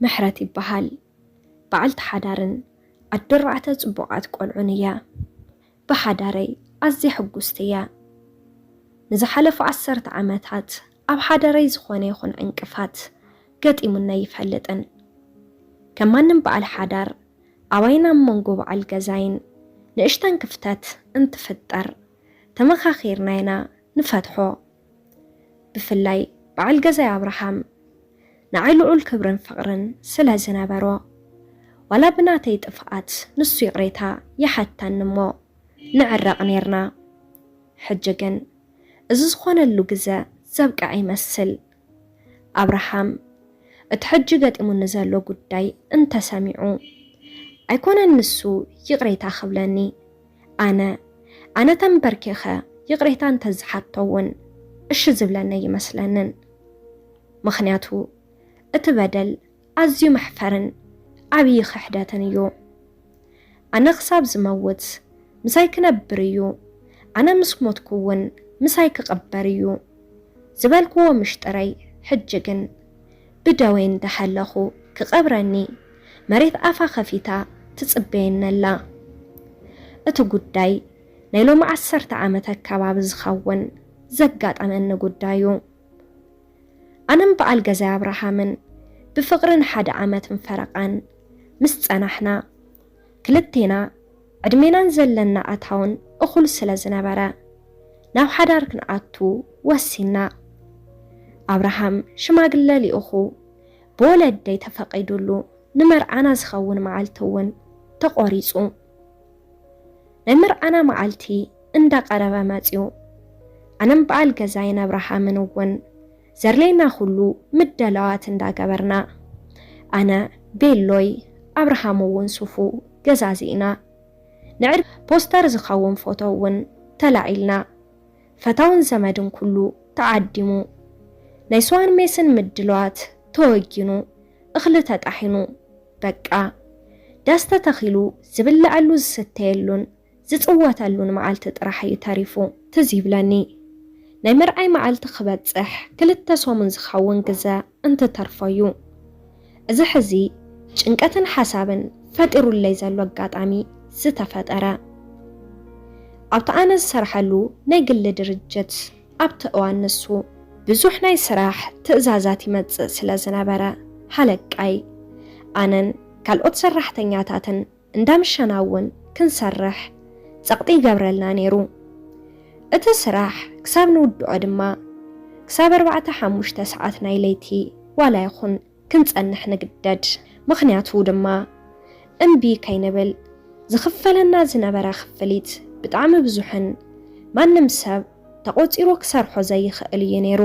ምሕረት ይበሃል። በዓልቲ ሓዳርን ኣዶ ኣርባዕተ ጽቡቓት ቆልዑን እያ። ብሓዳረይ ኣዝየ ሕጉስቲ እየ። ንዝሓለፉ ዓሰርተ ዓመታት ኣብ ሓዳረይ ዝኾነ ይኹን ዕንቅፋት ገጢሙኒ ኣይፈልጥን። ከም ማንም በዓል ሓዳር፣ ኣባይን ኣብ መንጎ በዓል ገዛይን ንእሽተን ክፍተት እንትፍጠር፣ ተመኻኺርና ኢና ንፈትሖ። ብፍላይ በዓል ገዛይ ኣብርሃም ንዓይ ልዑል ክብርን ፍቕርን ስለ ዝነበሮ፣ ዋላ ብናተይ ጥፍኣት ንሱ ይቕሬታ ይሓተኒ እሞ ንዕረቕ ኔርና። ሕጂ ግን እዚ ዝኾነሉ ግዘ ዘብቅዐ ይመስል። ኣብርሃም እቲ ሕጂ ገጢሙኒ ዘሎ ጉዳይ እንተሰሚዑ፣ ኣይኮነን ንሱ ይቕሬታ ክብለኒ፣ ኣነ፣ ኣነ ተንበርኪኸ ይቕሬታ እንተዝሓቶ እውን እሺ ዝብለኒ ኣይመስለንን። ምኽንያቱ እቲ በደል ኣዝዩ መሕፈርን ዓብዪ ክሕደትን እዩ። ኣነ ክሳብ ዝመውት ምሳይ ክነብር እዩ፣ ኣነ ምስ ሞትኩ እውን ምሳይ ክቕበር እዩ ዝበልክዎ ምሽጥረይ፣ ሕጂ ግን ብደዌ እንዳሃለኹ ክቐብረኒ መሬት ኣፋ ከፊታ ትጽበየኒ ኣላ። እቲ ጉዳይ ናይ ሎሚ ዓሰርተ ዓመት ኣከባቢ ዝኸውን ዘጋጠመኒ ጉዳይ እዩ። ኣነን በዓል ገዛይ ኣብርሃምን ብፍቕሪ ንሓደ ዓመትን ፈረቓን ምስ ጸናሕና፣ ክልቴና ዕድሜናን ዘለና ኣታውን እኹል ስለ ዝነበረ፣ ናብ ሓዳር ክንኣቱ ወሲንና። ኣብርሃም ሽማግለ ልኢኹ፣ ብወለደይ ተፈቒዱሉ፣ ንመርዓና ዝኸውን መዓልቲ እውን ተቖሪጹ። ናይ መርዓና መዓልቲ እንዳቐረበ መጺኡ። ኣነን በዓል ገዛይን ኣብርሃምን እውን ዘድልየና ኩሉ ምደላዋት እንዳገበርና፣ ኣነ ቤሎይ፣ ኣብርሃም እውን ሱፉ ገዛዚእና። ንዕድ ፖስተር ዝኸውን ፎቶ እውን ተላዒልና። ፈታውን ዘመድን ኩሉ ተዓዲሙ። ናይ ስዋን ሜስን ምድላዋት ተወጊኑ፣ እኽሊ ተጣሒኑ። በቃ፣ ዳስ ተተኺሉ፣ ዝብለዐሉ ዝስተየሉን ዝጽወተሉን መዓልቲ ጥራሕ እዩ ተሪፉ። ትዝ ይብለኒ፣ ናይ መርዓይ መዓልቲ ክበጽሕ ክልተ ሰሙን ዝኸውን ግዘ እንትተርፎ እዩ። እዚ ሕዚ ጭንቀትን ሓሳብን ፈጢሩለይ ዘሎ ኣጋጣሚ ዝተፈጠረ። ኣብቲ ኣነ ዝሰርሐሉ ናይ ግሊ ድርጅት ኣብቲ እዋን ንሱ ብዙሕ ናይ ስራሕ ትእዛዛት ይመጽእ ስለ ዝነበረ፣ ሃለቃይ ኣነን ካልኦት ሰራሕተኛታትን እንዳምሸና እውን ክንሰርሕ ጸቕጢ ይገብረልና ነይሩ። እቲ ስራሕ ክሳብ ንውድኦ ድማ ክሳብ ኣርባዕተ ሓሙሽተ ሰዓት ናይ ለይቲ ዋላ ይኹን ክንጸንሕ ንግደድ። ምኽንያቱ ድማ እምቢ ከይንብል ዝኽፈለና ዝነበረ ክፍሊት ብጣዕሚ ብዙሕን ማንም ሰብ ተቖጺሩ ክሰርሖ ዘይኽእል እዩ ነይሩ።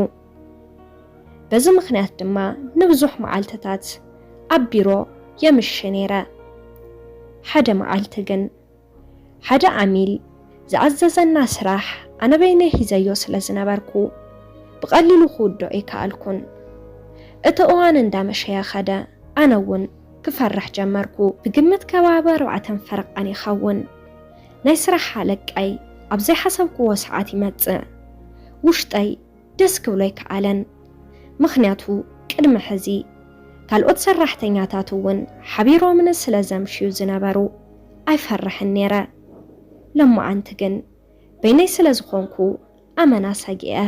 በዚ ምኽንያት ድማ ንብዙሕ መዓልትታት ኣብ ቢሮ የምሽ ነይረ። ሓደ መዓልቲ ግን ሓደ ዓሚል ዝኣዘዘና ስራሕ ኣነ በይነይ ሒዘዮ ስለ ዝነበርኩ ብቐሊሉ ክውድኦ ኣይከኣልኩን። እቲ እዋን እንዳመሸየ ኸደ፣ ኣነ እውን ክፈርሕ ጀመርኩ። ብግምት ከባቢ ኣርባዕተን ፈረቓን ይኸውን። ናይ ስራሕ ኣለቃይ ኣብ ዘይሓሰብክዎ ሰዓት ይመጽእ። ውሽጠይ ደስ ክብሎ ኣይከኣለን። ምኽንያቱ ቅድሚ ሕዚ ካልኦት ሰራሕተኛታት እውን ሓቢሮምኒ ስለ ዘምሽዩ ዝነበሩ ኣይፈርሕን ነይረ። ሎማዓንቲ ግን በይነይ ስለ ዝኾንኩ ኣመና ሰጊአ።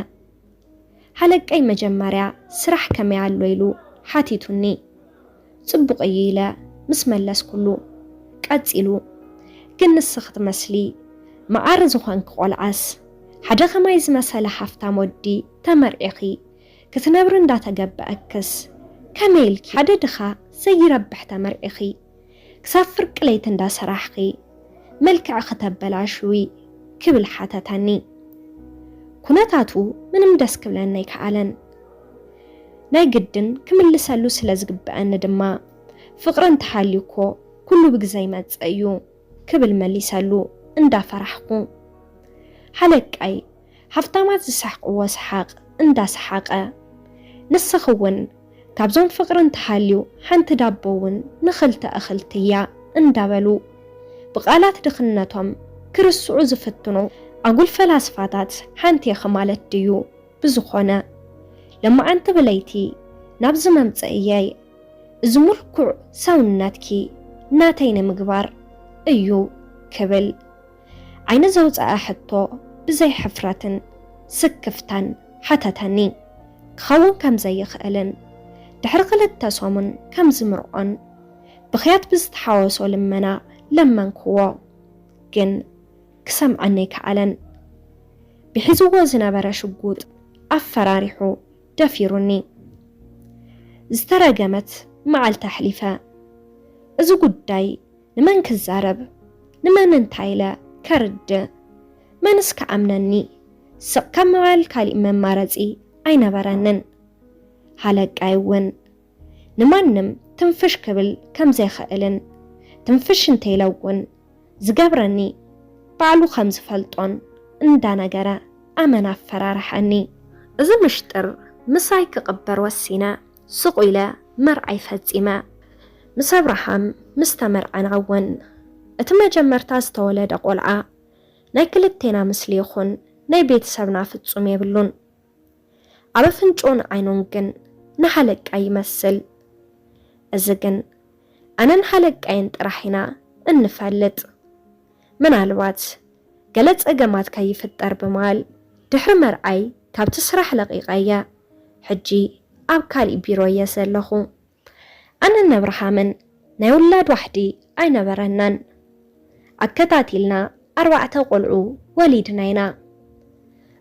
ሓለቀይ መጀመርያ ስራሕ ከመይ ኣሎ ኢሉ ሓቲቱኒ። ጽቡቕ እዩ ኢለ ምስ መለስኩሉ፣ ቀጺሉ፣ ግን ንስኺ ትመስሊ መዓር ዝኾንኪ ቆልዓስ፣ ሓደ ከማይ ዝመሰለ ሃፍታም ወዲ ተመርዒኺ ክትነብሪ እንዳተገበአክስ፣ ከመይ ኢልኪ ሓደ ድኻ ዘይረብሕ ተመርዒኺ ክሳብ ፍርቂ ለይቲ እንዳሰራሕኺ መልክዕ ከተበላሽዊ ክብል ሓተተኒ። ኩነታቱ ምንም ደስ ክብለኒ ኣይከኣለን። ናይ ግድን ክምልሰሉ ስለ ዝግበአኒ ድማ፣ ፍቕሪ እንተሃልዩ እኮ ኩሉ ብግዘ ይመጽእ እዩ ክብል መሊሰሉ እንዳፈራሕኩ። ሓለቃይ ሃፍታማት ዝስሕቅዎ ሰሓቅ እንዳሰሓቀ፣ ንስኺ እውን ካብዞም ፍቕሪ እንተሃልዩ ሓንቲ ዳቦ እውን ንኽልተ እኽልቲ እያ እንዳበሉ ብቓላት ድኽነቶም ክርስዑ ዝፍትኑ ኣጉል ፈላስፋታት ሓንቲ ኢኺ ማለት ድዩ? ብዝኾነ፣ ሎማዓንቲ ብለይቲ ናብዚ መምጽእየይ እዚ ምልኩዕ ሰውነትኪ ናተይ ንምግባር እዩ ክብል ዓይኒ ዘውፀኣ ሕቶ ብዘይ ሕፍረትን ስክፍታን ሓተተኒ። ክኸውን ከም ዘይኽእልን ድሕሪ ክልተ ሰሙን ከም ዝምርዖን ብኽያት ብዝተሓወሶ ልመና ለመንክዎ። ግን ክሰምዓኒ ኣይከኣለን። ብሒዝዎ ዝነበረ ሽጉጥ ኣፈራሪሑ ደፊሩኒ። ዝተረገመት መዓልቲ ኣሕሊፈ። እዚ ጉዳይ ንመን ክዛረብ? ንመን እንታይ ኢለ ከርድእ? መንስ ክኣምነኒ? ስቕ ካብ ምባል ካሊእ መማረፂ ኣይነበረንን። ሃለቃይ እውን ንማንም ትንፍሽ ክብል ከም ዘይኽእልን ትንፍሽ እንተኢለ እውን ዝገብረኒ ባዕሉ ከም ዝፈልጦን እንዳነገረ ኣመና ኣፈራርሐኒ። እዚ ምሽጥር ምሳይ ክቕበር ወሲነ ስቕ ኢለ መርዓይ ፈጺመ። ምስ ኣብርሃም ምስ ተመርዓና እውን እቲ መጀመርታ ዝተወለደ ቆልዓ ናይ ክልቴና ምስሊ ይኹን ናይ ቤተሰብና ፍጹም የብሉን። ኣብ ኣፍንጭኡን ዓይኑን ግን ንሃለቃይ ይመስል። እዚ ግን ኣነን ሃለቃይን ጥራሕ ኢና እንፈልጥ። ምናልባት ገለ ጸገማት ከይፍጠር ብምባል ድሕሪ መርዓይ ካብቲ ስራሕ ለቒቐ እየ። ሕጂ ኣብ ካሊእ ቢሮ እየ ዘለኹ። ኣነን ኣብርሃምን ናይ ውላድ ዋሕዲ ኣይነበረናን። ኣከታቲልና ኣርባዕተ ቆልዑ ወሊድና ኢና።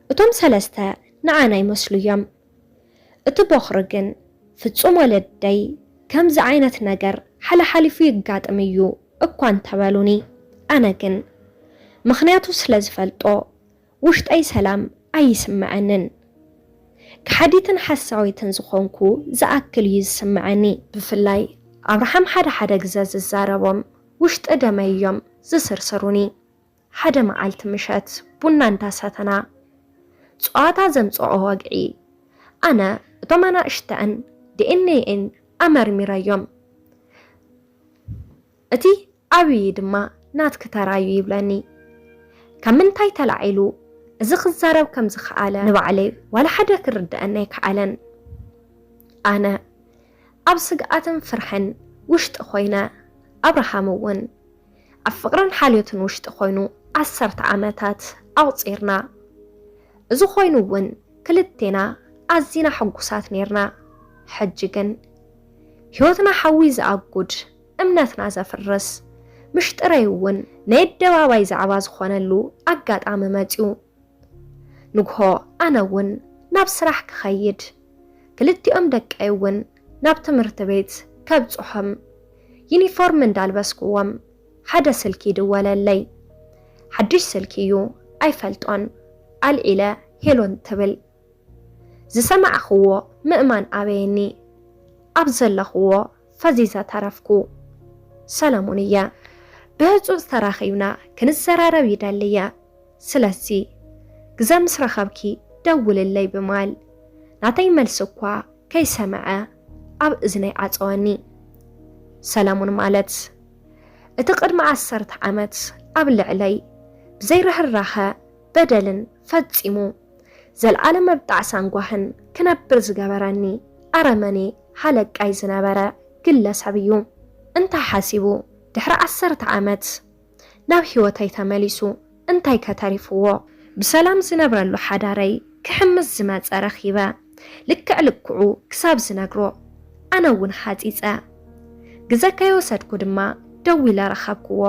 እቶም ሰለስተ ንዓና ይመስሉ እዮም። እቲ ቦኽሪ ግን ፍጹም ወለደይ ከምዚ ዓይነት ነገር ሓለሓሊፉ ይጋጥም እዩ እኳ እንተበሉኒ፣ ኣነ ግን ምኽንያቱ ስለ ዝፈልጦ ውሽጠይ ሰላም ኣይስምዐንን። ከሓዲትን ሓሳዊትን ዝኾንኩ ዝኣክል እዩ ዝስምዐኒ። ብፍላይ ኣብርሃም ሓደ ሓደ ግዘ ዝዛረቦም ውሽጢ ደመይ እዮም ዝስርስሩኒ። ሓደ መዓልቲ ምሸት ቡና እንዳሰተና ጸዋታ ዘምጽኦ ወግዒ፣ ኣነ እቶም ኣናእሽተን ዲ ኤን ኤን ኣመርሚረዮም፣ እቲ ዓብዪ ድማ ናትኪ ተራዩ ይብለኒ። ካብ ምንታይ ተላዒሉ እዚ ክዛረብ ከም ዝኸኣለ ንባዕለይ ዋላ ሓደ ክርድኣኒ ኣይከኣለን። ኣነ ኣብ ስግኣትን ፍርሕን ውሽጢ ኮይነ፣ ኣብርሃም እውን ኣብ ፍቕርን ሓልዮትን ውሽጢ ኮይኑ ዓሰርተ ዓመታት ኣቑጺርና። እዚ ኮይኑ እውን ክልቴና ኣዚና ሕጉሳት ኔርና። ሕጂ ግን ህይወትና ሓዊ ዝኣጉድ፣ እምነትና ዘፍርስ፣ ምሽጥረይ እውን ናይ ኣደባባይ ዛዕባ ዝኾነሉ ኣጋጣሚ መጺኡ። ንግሆ ኣነ እውን ናብ ስራሕ ክኸይድ፣ ክልቲኦም ደቀይ እውን ናብ ትምህርቲ ቤት ከብጽሖም ዩኒፎርም እንዳልበስክዎም ሓደ ስልኪ ይድወለለይ። ሓድሽ ስልኪ እዩ፣ ኣይፈልጦን። ኣልዒለ ሄሎ እንትብል ዝሰማዕኽዎ ምእማን ኣበየኒ። ኣብ ዘለኽዎ ፈዚዘ ተረፍኩ። ሰለሙን እየ። ብህጹጽ ተራኺብና ክንዘራረብ ይደሊ እየ። ስለዚ ግዘ ምስ ረኸብኪ ደውልለይ ብምባል ናተይ መልሲ እኳ ከይሰምዐ ኣብ እዝነይ ዓጸወኒ። ሰለሙን ማለት እቲ ቅድሚ ዓሰርተ ዓመት ኣብ ልዕለይ ብዘይ ርህራኸ በደልን ፈጺሙ ዘልኣለም ኣብ ጣዕሳን ጓህን ክነብር ዝገበረኒ ኣረመኔ ሃለቃይ ዝነበረ ግለሰብ እዩ። እንታይ ሓሲቡ ድሕሪ ዓሰርተ ዓመት ናብ ህይወተይ ተመሊሱ እንታይ ከተሪፍዎ? ብሰላም ዝነብረሉ ሓዳረይ ክሕምስ ዝመጸ ረኺበ። ልክዕ ልክዑ ክሳብ ዝነግሮ ኣነ እውን ሓጺጸ። ግዘ ከይወሰድኩ ድማ ደዊለ ረኸብክዎ።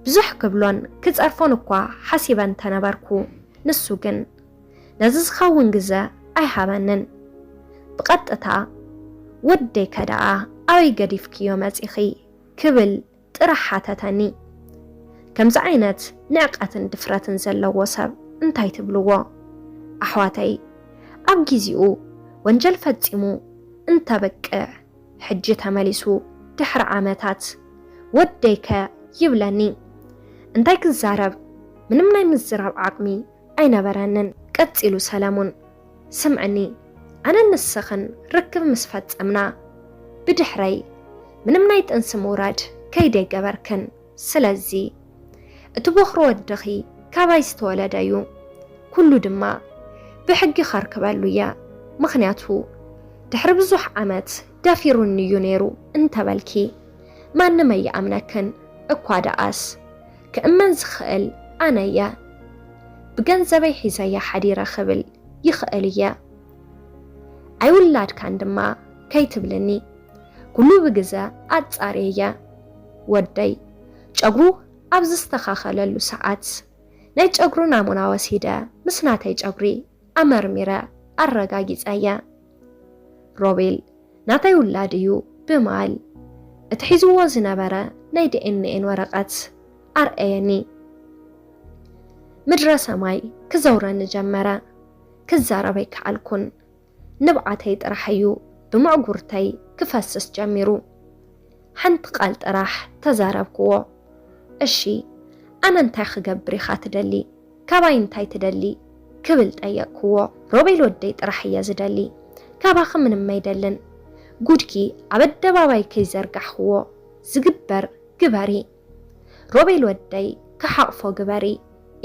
ብዙሕ ክብሎን ክጸርፎን እኳ ሓሲበ እንተነበርኩ፣ ንሱ ግን ነዚ ዝኸውን ግዘ ኣይሃበንን። ብቐጥታ "ወደይ ከደኣ ኣበይ ገዲፍክዮ መጺኺ?" ክብል ጥራሕ ሓተተኒ። ከምዚ ዓይነት ንዕቀትን ድፍረትን ዘለዎ ሰብ እንታይ ትብልዎ? ኣሕዋተይ፣ ኣብ ጊዜኡ ወንጀል ፈጺሙ እንተብቅዕ፣ ሕጂ ተመሊሱ ድሕሪ ዓመታት "ወደይከ?" ይብለኒ። እንታይ ክዛረብ? ምንም ናይ ምዝራብ ዓቕሚ ኣይነበረንን። ቀጺሉ ሰለሙን፣ "ስምዕኒ፣ ኣነን ንስኽን ርክብ ምስ ፈጸምና፣ ብድሕረይ ምንም ናይ ጥንሲ ምውራድ ከይደይገበርክን። ስለዚ እቲ ቦኽሪ ወድኺ ካባይ ዝተወለደ እዩ። ኩሉ ድማ ብሕጊ ከርክበሉ እየ። ምኽንያቱ ድሕሪ ብዙሕ ዓመት ደፊሩኒ እዩ ነይሩ እንተበልኪ፣ ማንም ኣይኣምነክን። እኳ ደኣስ ክእመን ዝኽእል ኣነ እየ። ብገንዘበይ ሒዘያ ሓዲረ ክብል ይኽእል እየ። ኣይውላድካን ድማ ከይትብልኒ፣ ኩሉ ብግዘ ኣጻርየ እየ። ወደይ ጨጉሩ ኣብ ዝስተኻኸለሉ ሰዓት፣ ናይ ጨጉሩ ናሙና ወሲደ ምስ ናተይ ጨጉሪ ኣመርሚረ ኣረጋጊጸ እየ። ሮቤል ናተይ ውላድ እዩ ብምባል እቲ ሒዝዎ ዝነበረ ናይ ዲ ኤን ኤን ወረቐት ኣርኣየኒ። ምድረ ሰማይ ክዘውረኒ ጀመረ። ክዛረብ ኣይከኣልኩን። ንብዓተይ ጥራሕ እዩ ብምዕጉርተይ ክፈስስ ጀሚሩ። ሓንቲ ቃል ጥራሕ ተዛረብክዎ። "እሺ፣ ኣነ እንታይ ክገብር ኢኻ ትደሊ? ካባይ እንታይ ትደሊ?" ክብል ጠየቅክዎ። "ሮቤል ወደይ ጥራሕ እየ ዝደሊ፣ ካባኺ ምንም ኣይደልን። ጉድኪ ኣብ ኣደባባይ ከይዘርጋሕክዎ፣ ዝግበር ግበሪ። ሮቤል ወደይ ክሓቕፎ ግበሪ"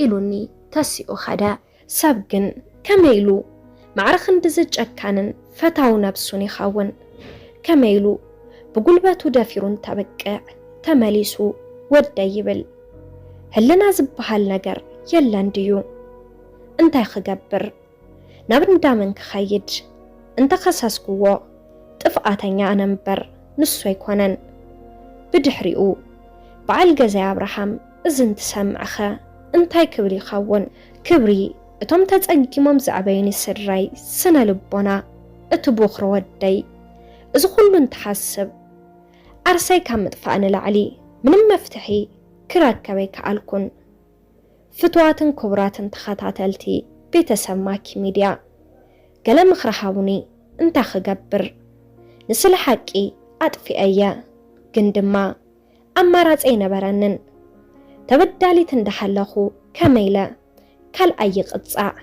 ኢሉኒ ተሲኡ ኸደ። ሰብ ግን ከመይ ኢሉ ማዕረ ክንድዚ ጨካንን ፈታዊ ነብሱን ይኸውን? ከመይ ኢሉ ብጉልበቱ ደፊሩ እንተብቅዕ ተመሊሱ ወደይ ይብል? ህልና ዝበሃል ነገር የለን ድዩ? እንታይ ክገብር? ናብ እንዳ መን ክኸይድ? እንተኸሰስክዎ ጥፍኣተኛ ኣነ እምበር ንሱ ኣይኮነን። ብድሕሪኡ በዓል ገዛይ ኣብርሃም እዚ እንትሰምዕኸ እንታይ ክብል ይኸውን? ክብሪ እቶም ተጸጊሞም ዘዕበዩኒ ስድራይ፣ ስነ ልቦና እቲ ቦኽሪ ወደይ፣ እዚ ኩሉ እንትሓስብ ዓርሰይ ካብ ምጥፋእ ንላዕሊ ምንም መፍትሒ ክረከብ ኣይከኣልኩን። ፍቱዋትን ክቡራትን ተኸታተልቲ ቤተሰብ ማኪ ሚድያ፣ ገለ ምኽሪ ሃቡኒ። እንታይ ክገብር? ንስለ ሓቂ ኣጥፊኤየ፣ ግን ድማ ኣማራጺ ኣይነበረንን። ተበዳሊት እንዳሃለኹ ከመይ ኢለ ካልኣይ ይቕጻዕ?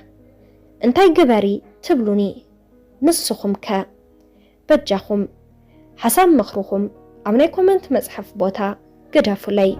እንታይ ግበሪ ትብሉኒ? ንስኹም ከ? በጃኹም ሓሳብ ምኽርኹም ኣብ ናይ ኮመንት መጽሓፍ ቦታ ግደፉለይ።